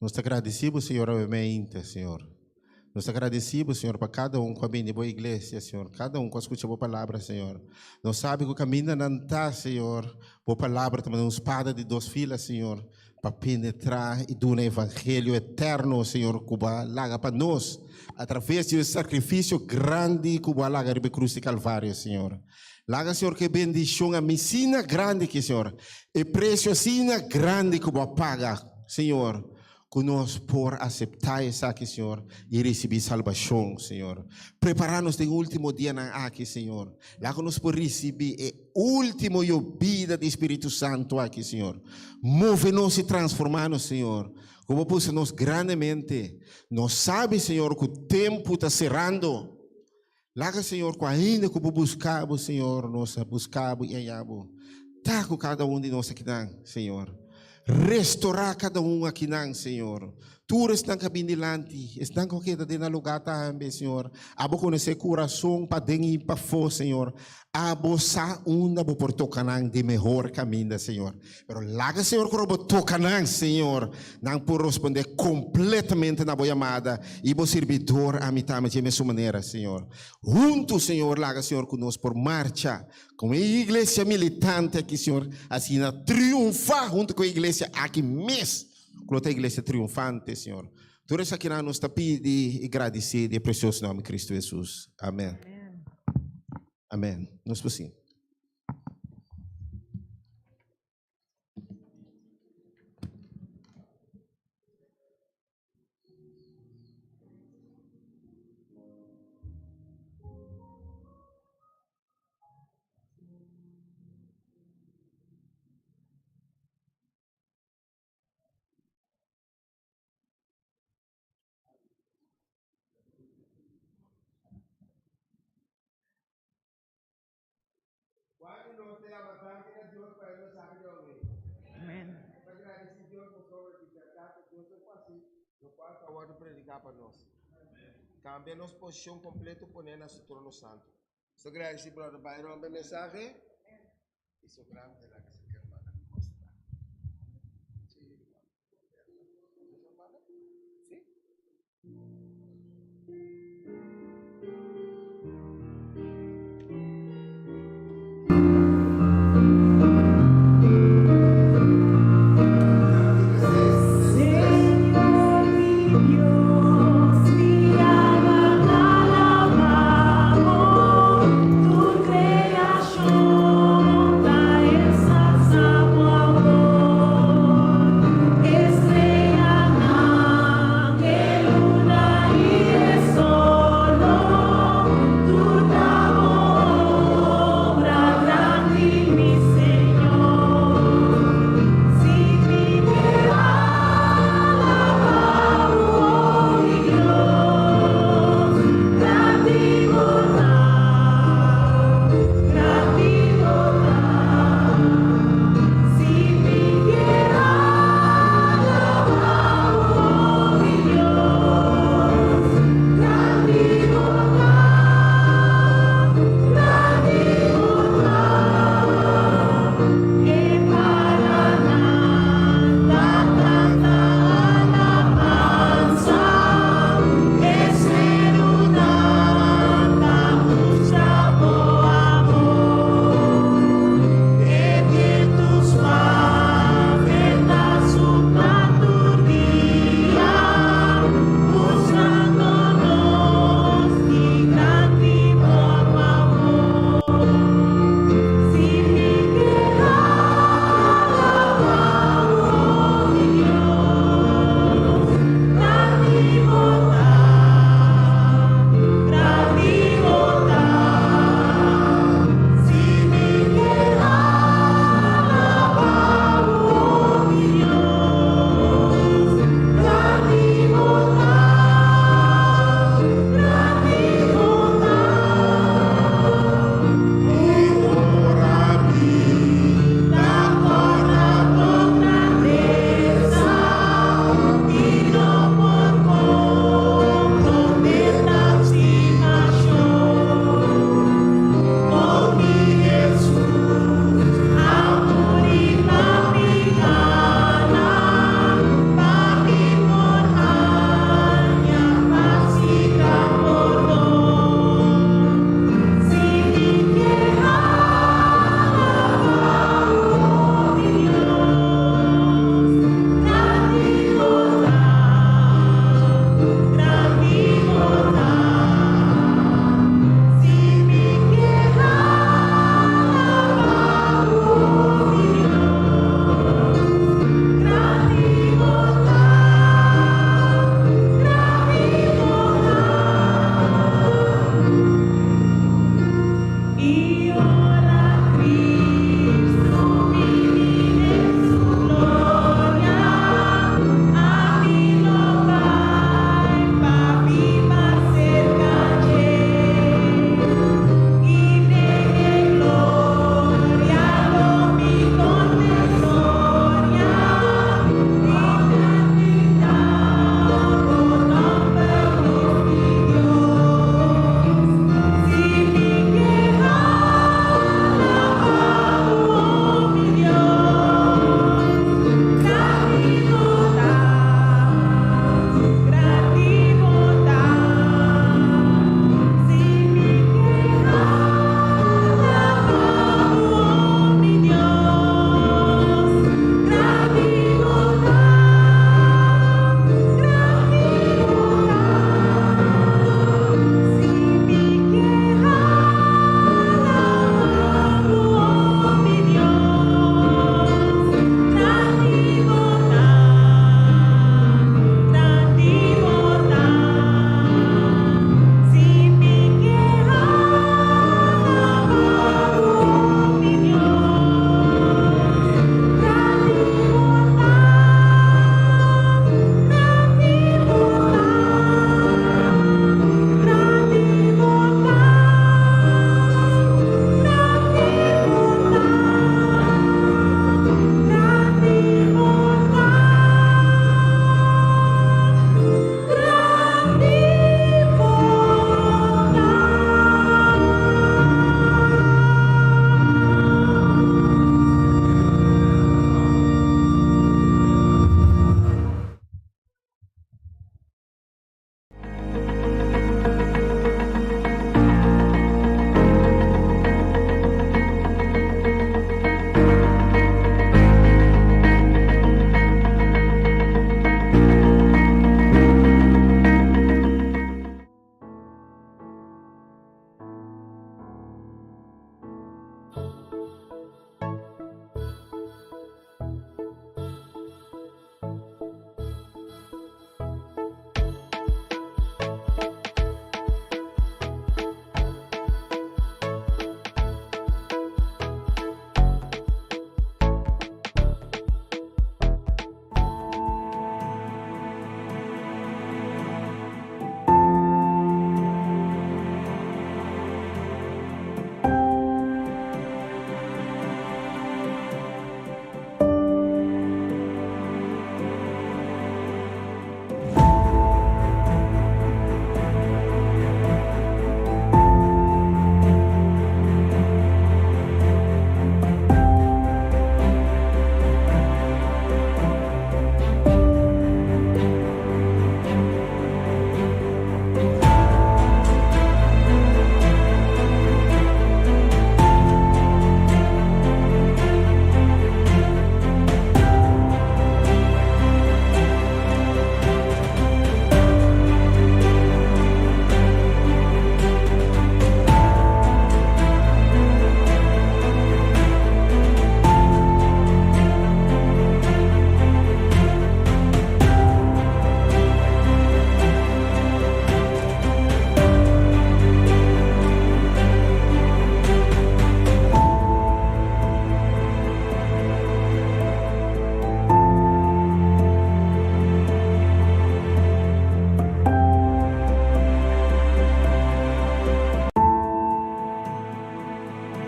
Nos ta gradeci bo, Señor, awe meinta, Señor. Nos ta gradeci bo, Señor, pa cada un cu a bini bo iglesia, Señor, cada un cu a scucha bo palabra, Señor. Nos sabi cu caminda nan ta, Señor, bo palabra ta manera un spada di dos fila, Señor, pa penetra y duna evangelio eterno, Señor, cu bo a laga pa nos a traves di e sacrificio grandi cu bo a laga riba e cruz di Calvario, Señor. Laga, Señor, cu e bendicion asina grandi aki, Señor, e precio asina grandi cu bo a paga, Señor, Ku nos por aseptá esaki, Señor, i risibí salbashon, Señor. Prepará nos den último dianan aki, Señor. Laga nos por risibí e último yobida di Spiritu Santu aki, Señor. Move nos i transformá nos, Señor. Ku Bo puso nos grandemente. Nos sabi, Señor, ku tempu ta serando. Laga, Señor, ku ainda ku Bo buska Bo, Señor, nos a buska Bo i haña Bo. Ta ku kada un di nos akinan, Señor. Restorá kada un akinan, Señor. Tur esnan ku a bini dilanti, esnan ku a keda den nan lugá tambe, Señor. Abo konosé kurason paden i pafó, Señor. Abo sa unda bo por toka nan di mehor kaminda, Señor. Pero laga, Señor, ku ora bo toka nan, Señor, nan por rospondé kompletamente na bo yamada i bo sirbidor ami tambe dje mesun manera, Señor. Huntu, Señor, laga, Señor, ku nos por marcha komo e iglesia militante aki, Señor, asina triunfá huntu ku e iglesia aki mes. Ku lo ta iglesia triunfante, Señor. Tur esakinan nos ta pidi i gradisí di e presioso nòmber di Kristu Hesus. Amèn. Amèn. Nos por sinta. Cual di nos ta yama danki na Dios pa e mensahe di awe? Amen. Ta gradisi Dios pasobra di bèrdat ku Dios a fasi lokual ku a wòrdu prediká pa nos. Kambia nos posishon kompleto pon'é na su trono santu. Nos ta gradisi Bròder Byron pa e mensahe i su gran relax.